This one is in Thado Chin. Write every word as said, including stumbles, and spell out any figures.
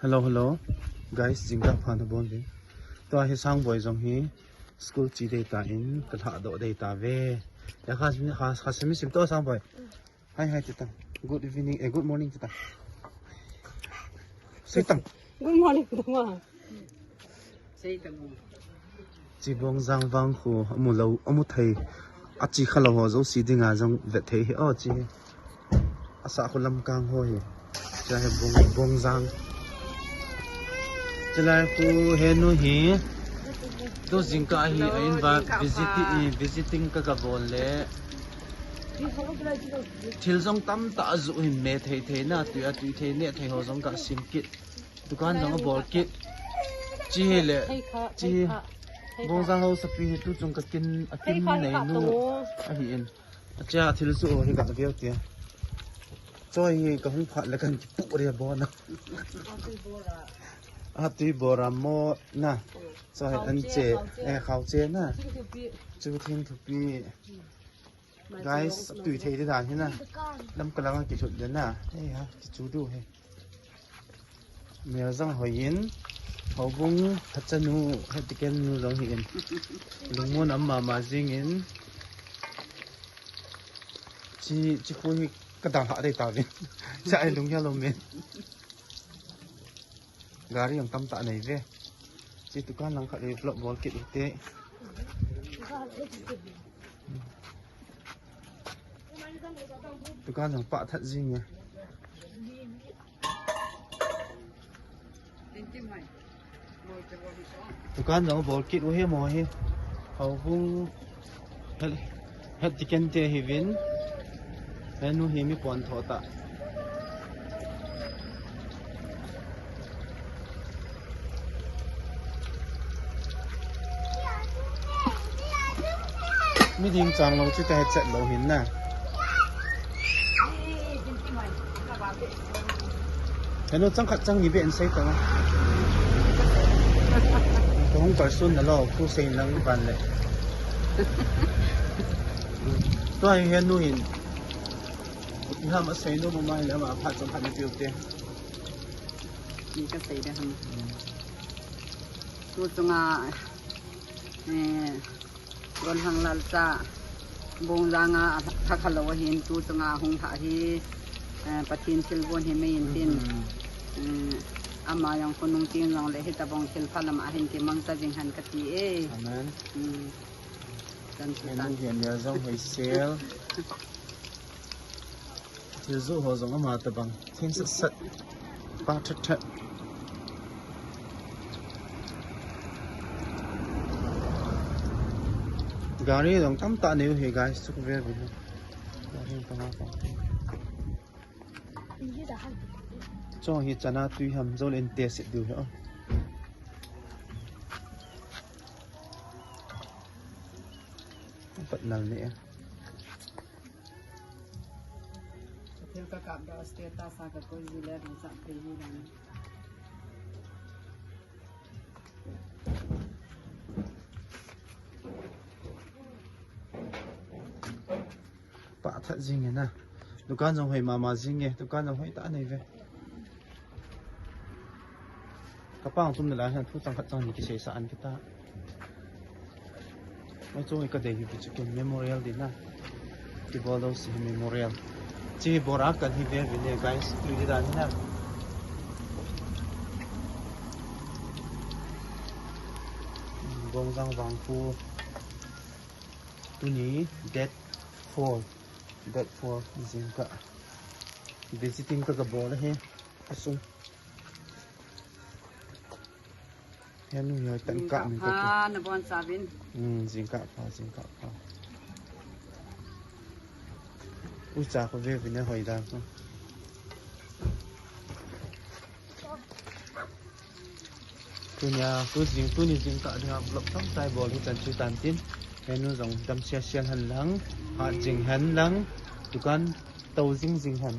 Hello, hello. Guys, jingkah pha nabon uvin. Tua hi Sangboi jong hi school che ding tan, ka lhah doh ding tauve. Ya kha, kha, kha simi sim to Sangboi. Hi, hi, tita. Good evening, eh, good morning, tita. Sei tang. Good morning, tita. Sei tang. Chi Bongjang vang khu, amu lou, amu thei. Achi kha lou ho jouse dinga jong vet thei hi, o chi hi. Asa khu lamkang ho hi. Chi hi Bong, Bongjang. Chi lai khu henu hi. Tu jingkah hi, a in va visiting, eh, visiting ka ka bol le. Thil jong tamtah ajoh hin me thei thei na, tui a tui thei, neh thei ho jong ka sim kit. Dukan jong abol kit. Chi hi le, chi hi Bongjang hausapi hi tu chung ka kin, a kin nei nu ahi in. Achia thil joh hi ka veu tia. Choi hi ka hung phat le kan kipu ria bon a. A tui bora mo na. Choi an che, eh, khao che na. Chu thing thupi. Guys, tui thei ding dan hi na. Lam ka lang a kilut ding na. Hei ha, kichu du he. Mel jong hoi in. Houbung, hachanu, hetiken nu jong hi in. Lungmon am mama jing in. Chi, chi khu hi ka dang ha dei tauvin. Cha ai lung ya lo men. Gari jong tamtah nei ve. Chi dukan lang khat le vlog bol kit ute. Dukan jong pah that jing e. Dukan jong bol kit u he mo he. Houbung het, het tiken te hi vin. Henu hi mi pon tho ta. Mi ding chang lou chu ta het chet lou hin na. Henu chang khat chang ni ve en sei ta. Ko hung kal sun na lo, khu sei nang van le. Tua hi henu hin. Iha ma sei nu ma mai le ma phat chang khat ni piu te. Ni ka sei da ham. Tu chunga, eh, Ronhang Lalcha, Bongjang a, a thakha lou ahin, tu chunga hung thah hi, eh, Pathen thilgon hi mei in tin. Mhm. Eh, ama jong khonung tin jong le hitabang thil pha lam a hin kimangcha jing hen kati e. Amen. Mm. Kan chu tan. Henu hi mel jong hoi sel. Thil joh ho jong ama tabang. Thing sat sat. Pa that that. Gari jong tamtah nei u hi guys, chu ka ve ve. Gari jong tamtah. Chu hi chana tui ham jong le in te set diu hi o. Pat nal ni e. Thil ka kap da status a ka koi ji le ding sa thil ni dan. Pah that jing e na. Dukan jong hoi mama jing e, dukan jong hoi ta nei ve. Ka pang tum na la han thu chang khat chang ni kisei sa an kita. Mai chu ka dei hi chu ken memorial din na. Ti bol do si memorial. Chi bora kan hi ve ve ne guys. Tui di dan na. Bongjang vang khu. Tuni date four. Date four jingkah. Visiting ka ka bol he. Asung. Henu hi tan ka min ka. Jingkah pha nabon chauvin. Hmm, jingkah pha, jingkah pha. Uicha ko ve ve ne hoi da ko. Tunia, tu jing, tuni jingkah dinga vlog tamtah bol hi chan chu tan tin. Henu jong dam sia sia hen lang, hat jing hen lang, dukan to jing jing hen.